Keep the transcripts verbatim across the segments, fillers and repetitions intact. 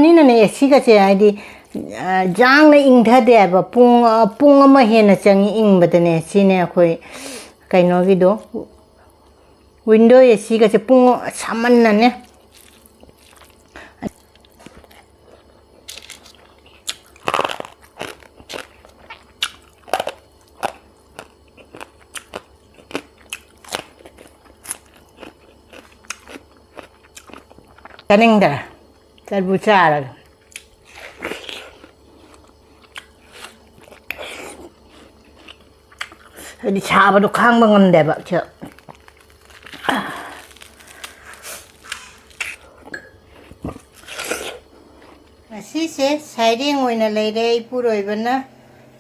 ꯑꯩꯅꯅꯦ, ꯑꯦꯁꯤꯒꯁꯦ ꯍꯥꯏꯗꯤ, ꯑ, ꯌꯥꯡꯅ ꯏꯪꯊꯗꯦ ꯍꯥꯏꯕ꯫ ꯄꯨꯡ, ꯑ, ꯄꯨꯡ ꯑꯃ ꯍꯦꯟꯅ ꯆꯪꯉꯤ ꯏꯪꯕꯗꯅꯦ꯫ ꯁꯤꯅꯦ ꯑꯩꯈꯣꯏ ꯀꯩꯅꯣꯒꯤꯗꯣ, ꯋꯤꯟꯗꯣ ꯑꯦꯁꯤꯒꯁꯦ ꯄꯨꯡ ꯁꯥꯃꯟꯅꯅꯦ꯫ ꯆꯥꯅꯤꯡꯗꯔꯦ꯫ ꯇꯔꯕꯨꯖ ꯆꯥꯔꯒꯦ꯫ ꯍꯥꯏꯗꯤ ꯁꯥꯕꯗꯣ ꯈꯥꯡꯕ ꯉꯝꯗꯦꯕ꯫ ꯁꯤ ꯉꯁꯤꯁꯦ ꯁꯥꯏꯔꯦꯡ ꯑꯣꯏꯅ ꯂꯩꯔꯦ꯫ ꯏꯄꯨꯔꯣꯏꯕꯅ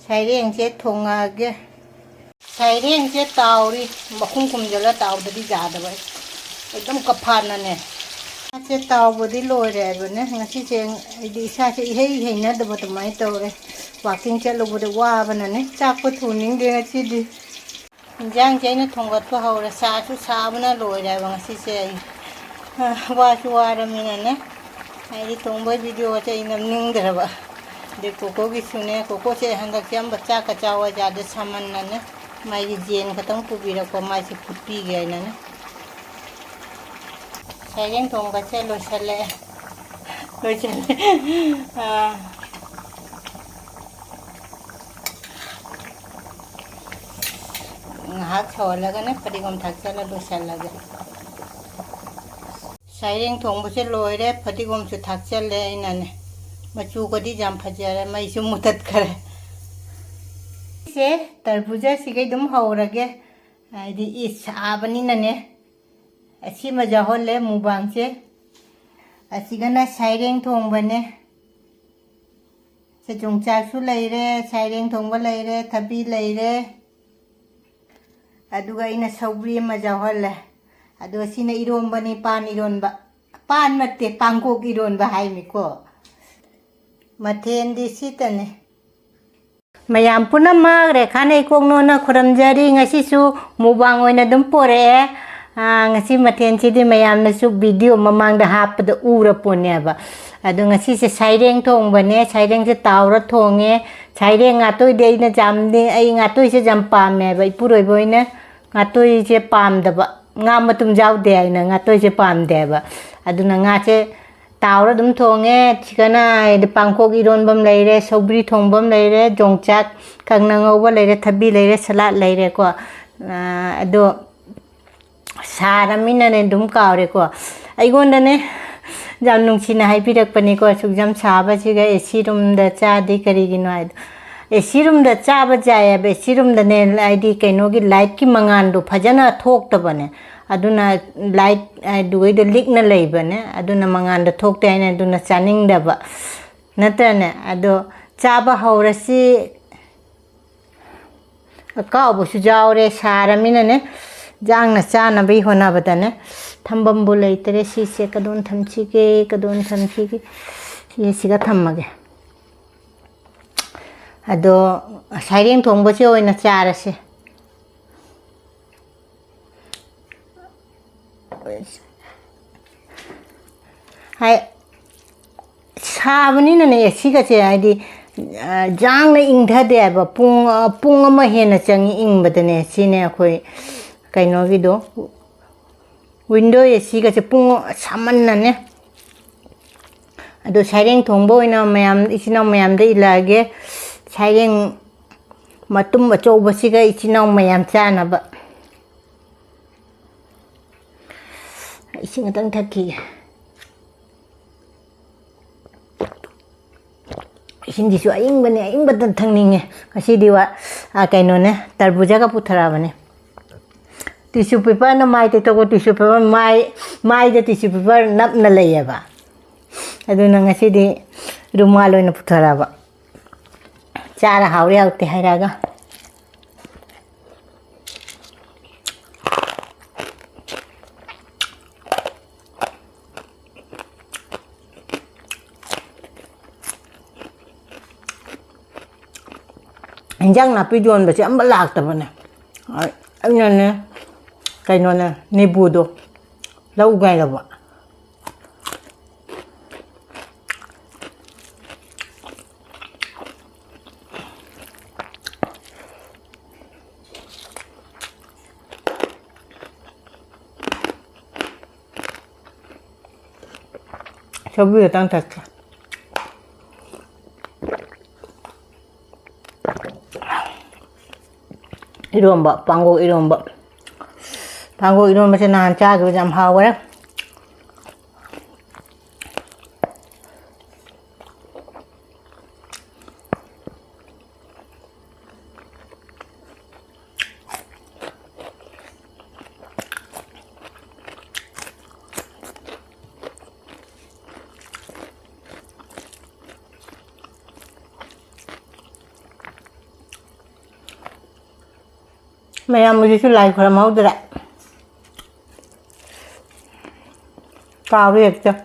ꯁꯥꯏꯔꯦꯡꯁꯦ ꯊꯣꯡꯉꯛꯑꯒꯦ꯫ ꯁꯥꯏꯔꯦꯡꯁꯦ ꯇꯥꯎꯔꯤ꯫ ꯃꯈꯨꯝ ꯈꯨꯝꯖꯤꯜꯂ ꯇꯥꯎꯗꯗꯤ ꯌꯥꯗꯕ꯫ ꯑꯗꯨꯝ ꯀꯐꯥꯅꯅꯦ꯫ ꯉꯥꯁꯦ ꯇꯥꯎꯕꯗꯤ ꯂꯣꯏꯔꯦ ꯍꯥꯏꯕꯅꯦ꯫ ꯉꯁꯤꯁꯦ ꯑꯩꯗꯤ ꯏꯁꯥꯁꯦ ꯏꯍꯩ ꯍꯩꯅꯗꯕ ꯑꯗꯨꯃꯥꯏꯅ ꯇꯧꯔꯦ꯫ ꯋꯥꯀꯤꯡ ꯆꯠꯂꯨꯕꯗ ꯋꯥꯕꯅꯅꯦ꯫ ꯆꯥꯛꯄꯨ ꯊꯣꯡꯅꯤꯡꯗꯦ ꯉꯁꯤꯗꯤ꯫ ꯏꯟꯖꯥꯡꯁꯦ ꯑꯩꯅ ꯊꯣꯡꯒꯠꯄ ꯍꯧꯔꯦ꯫ ꯆꯥꯁꯨ ꯁꯥꯕꯅ ꯂꯣꯏꯔꯦ ꯍꯥꯏꯕ ꯉꯁꯤꯁꯦ ꯑꯩ꯫ ꯑ, ꯋꯥꯁꯨ ꯋꯥꯔꯃꯤꯅꯅꯦ꯫ ꯑꯩꯗꯤ ꯊꯣꯡꯕꯒꯤ ꯚꯤꯗꯤꯑꯣꯁꯦ ꯑꯩ ꯅꯝꯅꯤꯡꯗ꯭ꯔꯕ꯫ ꯑꯗꯩ ꯀꯣꯀꯣꯒꯤꯁꯨꯅꯦ, ꯀꯣꯀꯣꯁꯦ ꯍꯟꯗꯛꯁꯦ ꯑꯝꯕ ꯆꯥꯛꯀ ꯆꯥꯎ ꯌꯥꯗꯦ ꯁꯥꯃꯟꯅꯅꯦ꯫ ꯃꯥꯒꯤ ꯖꯦꯟ ꯈꯛꯇꯪ ꯄꯨꯕꯤꯔꯛꯄ, ꯃꯥꯏꯁꯦ ꯐꯨꯠꯄꯤꯒꯦ ꯍꯥꯏꯅꯅꯦ꯫ ꯁꯩꯔꯦꯡ ꯊꯣꯡꯕꯁꯦ ꯂꯣꯏꯁꯜꯂꯛꯑꯦ꯫ ꯂꯣꯏꯁꯜꯂꯦ꯫ ꯑꯥ꯫ ꯉꯥꯏꯍꯥꯛ ꯁꯧꯍꯜꯂꯒꯅꯦ, ꯐꯗꯤꯒꯣꯝ ꯊꯥꯛꯆꯜꯂ ꯂꯣꯏꯁꯜꯂꯒꯦ꯫ ꯁꯩꯔꯦꯡ ꯊꯣꯡꯕꯁꯦ ꯂꯣꯏꯔꯦ, ꯐꯗꯤꯒꯣꯝꯁꯨ ꯊꯥꯛꯆꯜꯂꯦ ꯑꯩꯅꯅꯦ꯫ ꯃꯆꯨꯒꯗꯤ ꯌꯥꯝ ꯐꯖꯔꯦ, ꯃꯩꯁꯨ ꯃꯨꯊꯠꯈꯔꯦ꯫ ꯁꯦ, ꯇꯔꯕꯨꯖꯥꯁꯤꯒꯩ ꯑꯗꯨꯝ ꯍꯧꯔꯒꯦ, ꯍꯥꯏꯗꯤ ꯏ ꯁꯥꯕꯅꯤꯅꯅꯦ꯫ ꯑꯁꯤꯃ ꯌꯥꯎꯍꯜꯂꯦ ꯃꯨꯕꯥꯡꯁꯦ꯫ ꯑꯁꯤꯒꯅ ꯁꯥꯏꯔꯦꯡ ꯊꯣꯡꯕꯅꯦ꯫ ꯁꯦ, ꯌꯣꯡꯆꯥꯛꯁꯨ ꯂꯩꯔꯦ, ꯁꯥꯏꯔꯦꯡ ꯊꯣꯡꯕ ꯂꯩꯔꯦ, ꯊꯕꯤ ꯂꯩꯔꯦ꯫ ꯑꯗꯨꯒ ꯑꯩꯅ ꯁꯧꯒ꯭ꯔꯤ ꯑꯃ ꯌꯥꯎꯍꯜꯂꯦ꯫ ꯑꯗꯣ ꯁꯤꯅ ꯏꯔꯣꯝꯕꯅꯤ, ꯄꯥꯟ ꯏꯔꯣꯟꯕ꯫ ꯄꯥꯟ ꯅꯠꯇꯦ, ꯄꯥꯡꯀꯣꯛ ꯏꯔꯣꯟꯕ ꯍꯥꯏꯅꯤꯀꯣ꯫ ꯃꯊꯦꯜꯗꯤ ꯁꯤꯇꯅꯦ꯫ ꯃꯌꯥꯝ ꯄꯨꯝꯅꯃꯛ ꯔꯦꯈꯥ ꯅꯩꯀꯣꯛꯅꯣꯅ ꯈꯨꯔꯨꯝꯖꯔꯤ꯫ ꯉꯁꯤꯁꯨ ꯃꯨꯛꯕꯥꯡ ꯑꯣꯏꯅ ꯑꯗꯨꯝ ꯄꯣꯔꯛꯑꯦ꯫ ꯑꯥ, ꯉꯁꯤ ꯃꯊꯦꯜꯁꯤꯗꯤ ꯃꯌꯥꯝꯅꯁꯨ video ꯃꯃꯥꯡꯗ ꯍꯥꯞꯄꯗ ꯎꯔ ꯄꯣꯠꯅꯦꯕ꯫ ꯑꯗꯣ ꯉꯁꯤꯁꯦ ꯁꯥꯏꯔꯦꯡ ꯊꯣꯡꯕꯅꯦ, ꯁꯥꯏꯔꯦꯡꯁꯦ ꯇꯥꯎꯔ ꯊꯣꯡꯉꯦ꯫ ꯁꯥꯏꯔꯦꯡ ꯉꯥꯇꯣꯏꯗꯤ ꯑꯩꯅ ꯌꯥꯝꯗꯤ, ꯑꯩ ꯉꯥꯇꯣꯏꯁꯦ ꯌꯥꯝ ꯄꯥꯝꯃꯦꯕ꯫ ꯏꯄꯨꯔꯣꯏꯕ ꯍꯣꯏꯅ ꯉꯥꯇꯣꯏꯁꯦ ꯄꯥꯝꯗꯕ, ꯉꯥ ꯃꯇꯨꯝ ꯌꯥꯎꯗꯦ ꯍꯥꯏꯅ ꯉꯥꯇꯣꯏꯁꯦ ꯄꯥꯝꯗꯦꯕ꯫ ꯑꯗꯨꯅ ꯉꯥꯁꯦ ꯇꯥꯎꯔ ꯑꯗꯨꯝ ꯊꯣꯡꯉꯦ꯫ ꯆꯤꯛꯀꯟ ꯍꯥꯏꯗꯤ ꯄꯥꯡꯈꯣꯛ ꯏꯔꯣꯟꯕ ꯑꯃ ꯂꯩꯔꯦ, ꯁꯧꯒ꯭ꯔꯤ ꯊꯣꯡꯕ ꯑꯃ ꯂꯩꯔꯦ, ꯌꯣꯡꯆꯥꯛ ꯀꯪꯅ ꯉꯧꯕ ꯂꯩꯔꯦ, ꯊꯕꯤ ꯂꯩꯔꯦ, ꯁꯂꯥꯗ ꯂꯩꯔꯦꯀꯣ꯫ ꯑꯥ, ꯑꯗꯣ ꯁꯥꯔꯃꯤꯅꯅꯦ ꯑꯗꯨꯝ ꯀꯥꯎꯔꯦꯀꯣ꯫ ꯑꯩꯉꯣꯟꯗꯅꯦ ꯌꯥꯝ ꯅꯨꯡꯁꯤꯅ ꯍꯥꯏꯕꯤꯔꯛꯄꯅꯤꯀꯣ, "ꯑꯁꯨꯛ ꯌꯥꯝ ꯁꯥꯕꯁꯤꯒ ꯑꯦ ꯁꯤ ꯔꯨꯝꯗ ꯆꯥꯗꯦ ꯀꯔꯤꯒꯤꯅꯣ?" ꯍꯥꯏꯗꯣ꯫ ꯑꯦ ꯁꯤ ꯔꯨꯝꯗ ꯆꯥꯕ ꯆꯥꯏ ꯍꯥꯏꯕ, ꯑꯦ ꯁꯤ ꯔꯨꯝꯗꯅꯦ ꯍꯥꯏꯗꯤ ꯀꯩꯅꯣꯒꯤ ꯂꯥꯏꯠꯀꯤ ꯃꯉꯥꯜꯗꯣ ꯐꯖꯅ ꯊꯣꯛꯇꯕꯅꯦ꯫ ꯑꯗꯨꯅ ꯂꯥꯏꯠ ꯍꯥꯏꯗꯨꯒꯩꯗꯣ ꯂꯤꯛꯅ ꯂꯩꯕꯅꯦ, ꯑꯗꯨꯅ ꯃꯉꯥꯜꯗꯣ ꯊꯣꯛꯇꯦ ꯍꯥꯏꯅ ꯑꯗꯨꯅ ꯆꯥꯅꯤꯡꯗꯕ ꯅꯠꯇ꯭ꯔꯅꯦ꯫ ꯑꯗꯣ ꯆꯥꯕ ꯍꯧꯔꯁꯤ꯫ ꯑꯀꯥꯎꯕꯁꯨ ꯌꯥꯎꯔꯦ, ꯁꯥꯔꯃꯤꯅꯅꯦ꯫ ꯌꯦꯟꯖꯥꯡꯅ ꯆꯥꯅꯕꯒꯤ ꯍꯣꯠꯅꯕꯗꯅꯦ ꯊꯝꯐꯝꯕꯨ ꯂꯩꯇꯔꯦ꯫ ꯁꯤꯁꯦ ꯀꯗꯣꯝ ꯊꯝꯁꯤꯒꯦ, ꯀꯗꯣꯝ ꯊꯝꯁꯤꯒꯦ? ꯁꯤꯁꯤꯒ ꯊꯝꯃꯒꯦ꯫ ꯑꯗꯣ ꯁꯥꯏꯔꯦꯡ ꯊꯣꯡꯕꯁꯦ ꯑꯣꯏꯅ ꯆꯥꯔꯁꯦ꯫ ꯍꯥꯏ, ꯁꯥꯕꯅꯤꯅꯅꯦ, ꯑꯦ ꯁꯤꯒꯁꯦ ꯍꯥꯏꯗꯤ, ꯑ, ꯌꯥꯡꯅ ꯏꯪꯊꯗꯦ ꯍꯥꯏꯕ꯫ ꯄꯨꯡ, ꯑ, ꯄꯨꯡ ꯑꯃ ꯍꯦꯟꯅ ꯆꯪꯉꯤ ꯏꯪꯕꯗꯅꯦ꯫ ꯁꯤꯅꯦ ꯑꯩꯈꯣꯏ ꯀꯩꯅꯣꯒꯤꯗꯣ, window ꯑꯦ ꯁꯤꯒꯁꯦ ꯄꯨꯡ ꯁꯥꯃꯟꯅꯅꯦ꯫ ꯑꯗꯣ ꯁꯥꯏꯔꯦꯡ ꯊꯣꯡꯕ ꯑꯣꯏꯅ ꯃꯌꯥꯝ, ꯏꯆꯤꯟ ꯏꯅꯥꯎ ꯃꯌꯥꯝꯗ ꯏꯜꯂꯛꯑꯒꯦ꯫ ꯁꯥꯏꯔꯦꯡ ꯃꯇꯨꯝ ꯑꯆꯧꯕꯁꯤꯒ ꯏꯆꯤꯟ ꯏꯅꯥꯎ ꯃꯌꯥꯝ ꯆꯥꯅꯕ꯫ ꯏꯁꯤꯡ ꯈꯤꯇꯪ ꯊꯛꯈꯤꯒꯦ꯫ ꯏꯁꯤꯡꯁꯤꯁꯨ ꯑꯏꯪꯕꯅꯦ, ꯑꯏꯪꯕꯇ ꯊꯛꯅꯤꯡꯉꯦ꯫ ꯉꯁꯤꯗꯤ ꯋꯥ-, ꯑ, ꯀꯩꯅꯣꯅꯦ, ꯇꯔꯕꯨꯖꯥꯒ ꯄꯨꯊꯔꯛꯑꯕꯅꯦ꯫ Tissue paperꯅ ꯃꯥꯏ ꯇꯩꯊꯣꯛꯄ, tissue paper ꯃꯥꯏ, ꯃꯥꯏꯗ tissue paper ꯅꯞꯅ ꯂꯩꯌꯦꯕ꯫ ꯑꯗꯨꯅ ꯉꯁꯤꯗꯤ ꯔꯨꯃꯥꯜ ꯑꯣꯏꯅ ꯄꯨꯊꯔꯛꯑꯕ꯫ ꯆꯥꯔ ꯍꯥꯎꯔꯦ ꯍꯥꯎꯇꯦ ꯍꯥꯏꯔꯛꯑꯒ꯫ ꯏꯟꯖꯥꯡ ꯅꯥꯄꯤ ꯌꯣꯟꯕꯁꯦ ꯑꯝꯕ ꯂꯥꯛꯇꯕꯅꯦ꯫ ꯑꯩꯅꯅꯦ, ꯀꯩꯅꯣꯅꯦ, ꯅꯤꯕꯨꯗꯣ ꯂꯧ ꯉꯥꯏꯔꯕ꯫ ꯁꯧꯒ꯭ꯔꯤ ꯈꯛꯇꯪ ꯊꯛꯀꯦ꯫ ꯏꯔꯣꯝꯕ, ꯄꯥꯡꯒꯣꯛ ꯏꯔꯣꯝꯕ꯫ ꯄꯥꯡꯒꯣꯛ ꯏꯔꯣꯝꯕꯁꯦ ꯅꯍꯥꯟ ꯆꯥꯈꯤꯕꯁꯦ ꯌꯥꯝ ꯍꯥꯎꯈꯔꯦ꯫ ꯃꯌꯥꯝ ꯍꯧꯖꯤꯛꯁꯨ ꯂꯥꯏ ꯈꯨꯔꯨꯝꯍꯧꯗ꯭ꯔꯦ꯫ ꯀꯥꯎꯔꯦ ꯍꯦꯛꯇ꯫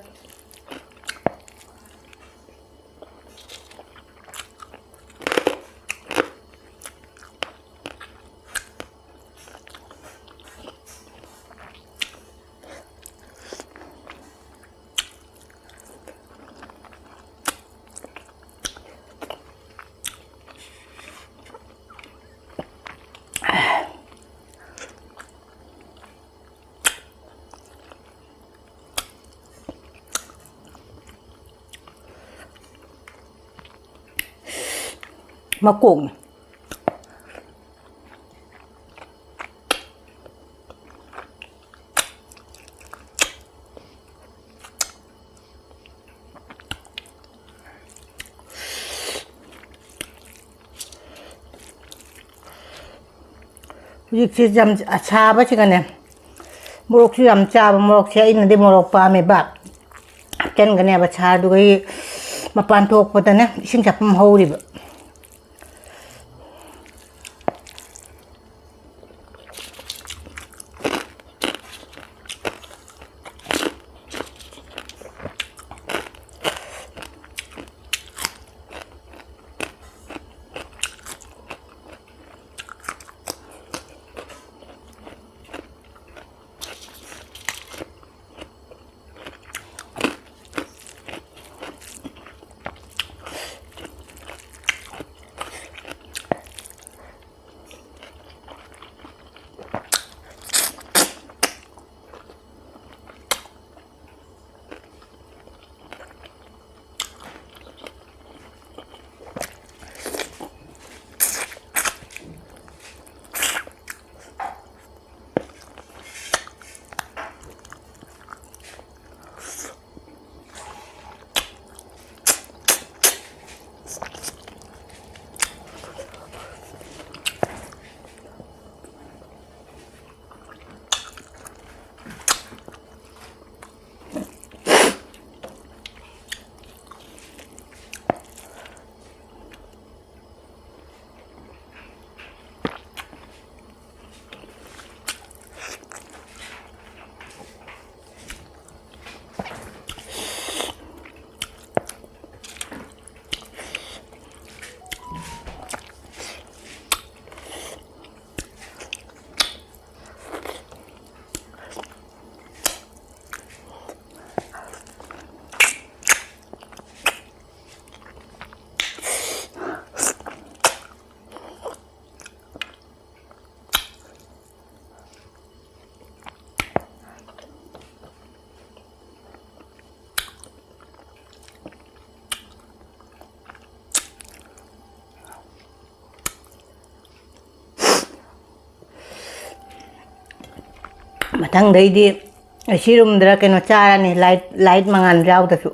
ꯃꯀꯣꯛꯅꯤ꯫ ꯍꯧꯖꯤꯛꯁꯦ ꯌꯥꯝ ꯑꯁꯥꯕꯁꯤꯒꯅꯦ, ꯃꯣꯔꯣꯛꯁꯨ ꯌꯥꯝ ꯆꯥꯕ, ꯃꯣꯔꯣꯛꯁꯦ ꯑꯩꯅꯗꯤ ꯃꯣꯔꯣꯛ ꯄꯥꯝꯃꯦꯕ꯫ ꯍꯥꯞꯆꯤꯟꯒꯅꯦꯕ ꯁꯥꯗꯨꯒ ꯑꯩ ꯃꯄꯥꯟ ꯊꯣꯛꯄꯗꯅꯦ ꯏꯁꯤꯡ ꯆꯥꯐꯝ ꯍꯧꯔꯤꯕ꯫ ꯃꯊꯪꯗꯩꯗꯤ ꯑꯦ ꯁꯤ ꯔꯨꯝꯗꯔ ꯀꯩꯅꯣ ꯆꯥꯔꯅꯤ, ꯂꯥꯏꯠ, ꯂꯥꯏꯠ ꯃꯉꯥꯜ ꯌꯥꯎꯗꯁꯨ꯫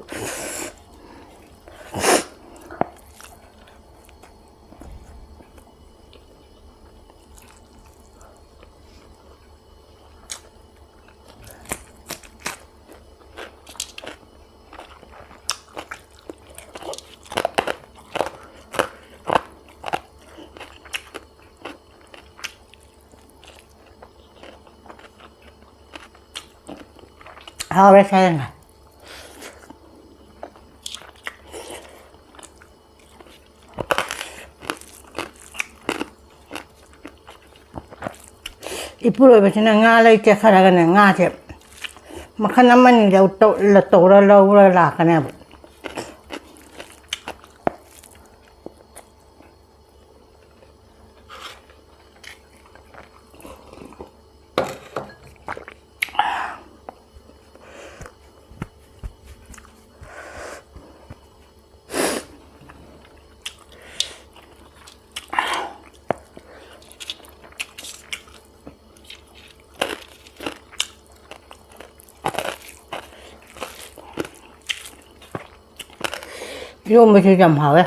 ꯍꯥꯎꯔꯦ ꯁꯔꯦꯡꯒ꯫ ꯏꯄꯨꯔꯣꯏꯕꯁꯤꯅ ꯉꯥ ꯂꯩ ꯆꯠꯈ꯭ꯔꯒꯅꯦ, ꯉꯥꯁꯦ ꯃꯈꯜ ꯑꯃꯅꯤ ꯂꯧ-, ꯇꯧ-, ꯇꯧꯔ ꯂꯧꯔ ꯂꯥꯛꯀꯅꯦꯕ꯫ ꯏꯔꯣꯝꯕꯁꯤꯁꯨ ꯌꯥꯝ ꯍꯥꯎꯋꯦ꯫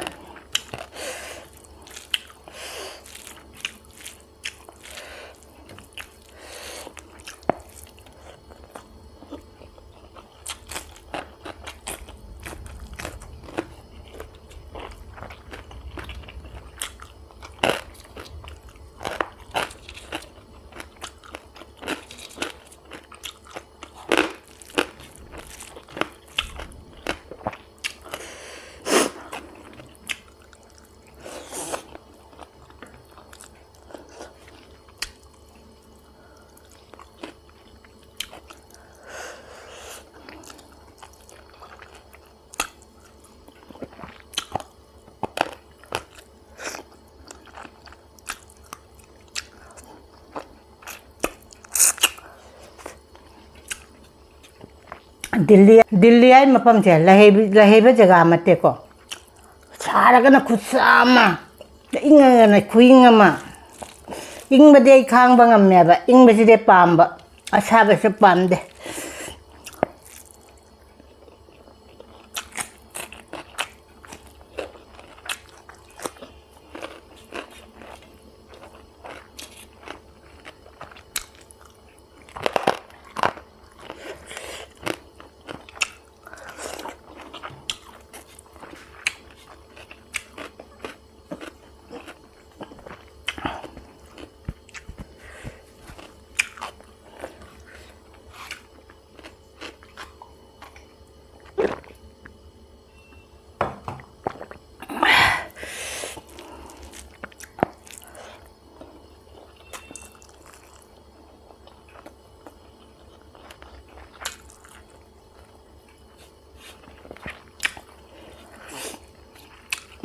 ꯗꯤꯜꯂꯤ, ꯗꯤꯜꯂꯤ ꯍꯥꯏ ꯃꯐꯝꯁꯦ ꯂꯩꯍꯩꯕ, ꯂꯩꯍꯩꯕ ꯖꯒꯥ ꯅꯠꯇꯦꯀꯣ꯫ ꯁꯥꯔꯒꯅ ꯈꯨꯠꯁꯥ ꯑꯃ, ꯏꯪꯉꯒꯅ ꯈꯨꯏꯪ ꯑꯃ꯫ ꯏꯪꯕꯗꯤ ꯑꯩ ꯈꯥꯡꯕ ꯉꯝꯃꯦꯕ, ꯏꯪꯕꯁꯤꯗꯤ ꯄꯥꯝꯕ꯫ ꯑꯁꯥꯕꯁꯨ ꯄꯥꯝꯗꯦ꯫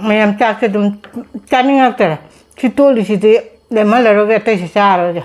ꯃꯌꯥꯝ ꯆꯥꯛꯁꯦ ꯑꯗꯨꯝ ꯆꯥꯅꯤꯡꯉꯛꯇꯔꯦ꯫ ꯁꯤ ꯇꯣꯠꯂꯤꯁꯤꯗꯤ ꯂꯦꯝꯍꯜꯂꯔꯣꯏꯒꯦ, ꯑꯇꯩꯁꯤ ꯆꯥꯔꯣꯏꯒꯦ꯫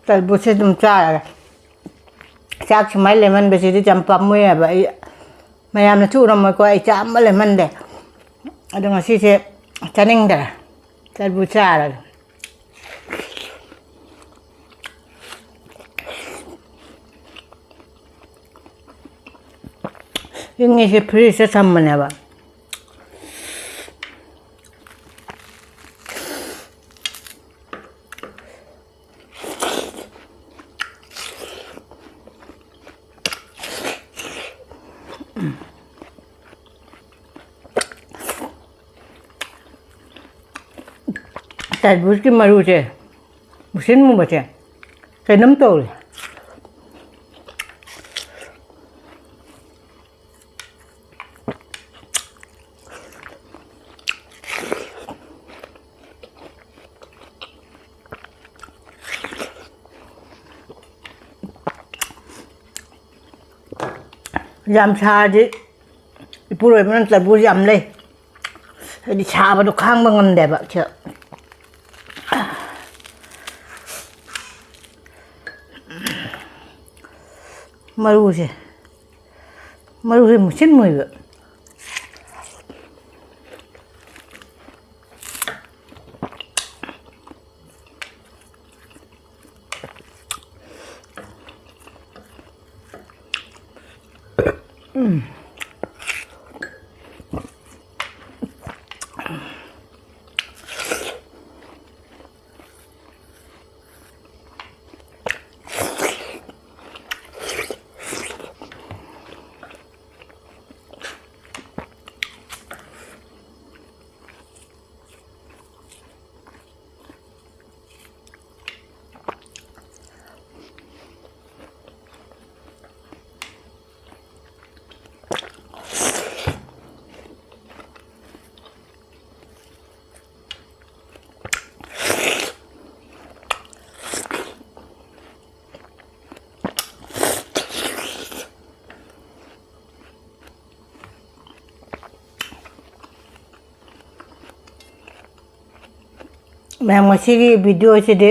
ꯇꯔꯕꯨꯖꯁꯦ ꯑꯗꯨꯝ ꯆꯥꯔꯒ ꯆꯥꯛ ꯁꯨꯃꯥꯏꯅ ꯂꯦꯝꯍꯟꯕꯁꯤꯗꯤ ꯌꯥꯝ ꯄꯥꯝꯃꯨꯏ ꯍꯥꯏꯕ꯫ ꯑꯩ, ꯃꯌꯥꯝꯅꯁꯨ ꯎꯔꯝꯃꯣꯏꯀꯣ, ꯑꯩ ꯆꯥ ꯑꯃ ꯂꯦꯝꯍꯟꯗꯦ꯫ ꯑꯗꯣ ꯉꯁꯤꯁꯦ ꯆꯥꯅꯤꯡꯗꯔꯦ, ꯇꯔꯕꯨꯖ ꯆꯥꯔꯒꯦ꯫ ꯏꯪꯉꯤꯁꯦ ꯐ꯭ꯔꯤꯖꯇ ꯊꯝꯕꯅꯦꯕ꯫ ꯇꯔꯕꯨꯖꯀꯤ ꯃꯔꯨꯁꯦ, ꯃꯨꯁꯤꯟ ꯃꯨꯕꯁꯦ, ꯀꯩꯅꯣꯝ ꯇꯧꯔꯦ꯫ ꯌꯥꯝ ꯁꯥꯔꯗꯤ ꯏꯄꯨꯔꯣꯏꯕꯅ ꯇꯔꯕꯨꯖ ꯌꯥꯝ ꯂꯩ꯫ ꯍꯥꯏꯗꯤ ꯁꯥꯕꯗꯣ ꯈꯥꯡꯕ ꯉꯝꯗꯦꯕ꯫ ꯁꯤ ꯃꯔꯨꯁꯦ, ꯃꯔꯨꯁꯦ ꯃꯨꯁꯤꯟ ꯃꯨꯏꯕ꯫ ꯃꯌꯥꯝ, ꯉꯁꯤꯒꯤ ꯚꯤꯗꯤꯑꯣꯁꯤꯗꯤ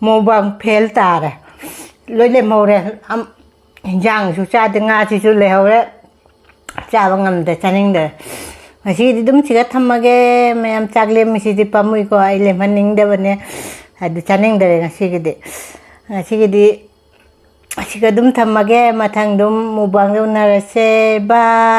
mukbang fail ꯇꯥꯔꯦ꯫ ꯂꯣꯏ ꯂꯦꯝꯍꯧꯔꯦ꯫ ꯑꯝ-, ꯏꯟꯖꯥꯡꯁꯨ ꯆꯥꯗꯦ, ꯉꯥꯁꯤꯁꯨ ꯂꯩꯍꯧꯔꯦ꯫ ꯆꯥꯕ ꯉꯝꯗ꯭ꯔꯦ, ꯆꯥꯅꯤꯡꯗ꯭ꯔꯦ꯫ ꯉꯁꯤꯒꯤꯗꯤ ꯑꯗꯨꯝ ꯁꯤꯒ ꯊꯝꯃꯒꯦ꯫ ꯃꯌꯥꯝ ꯆꯥꯛ ꯂꯦꯝꯃꯤꯁꯤꯗꯤ ꯄꯥꯝꯃꯨꯏꯀꯣ, ꯑꯩ ꯂꯦꯝꯍꯟꯅꯤꯡꯗꯕꯅꯦ꯫ ꯑꯗꯨ ꯆꯥꯅꯤꯡꯗ꯭ꯔꯦ ꯉꯁꯤꯒꯤꯗꯤ꯫ ꯉꯁꯤꯒꯤꯗꯤ ꯁꯤꯒ ꯑꯗꯨꯝ ꯊꯝꯃꯒꯦ꯫ ꯃꯊꯪ ꯑꯗꯨꯝ mukbangꯗ ꯎꯅꯔꯁꯦ꯫ Bye꯫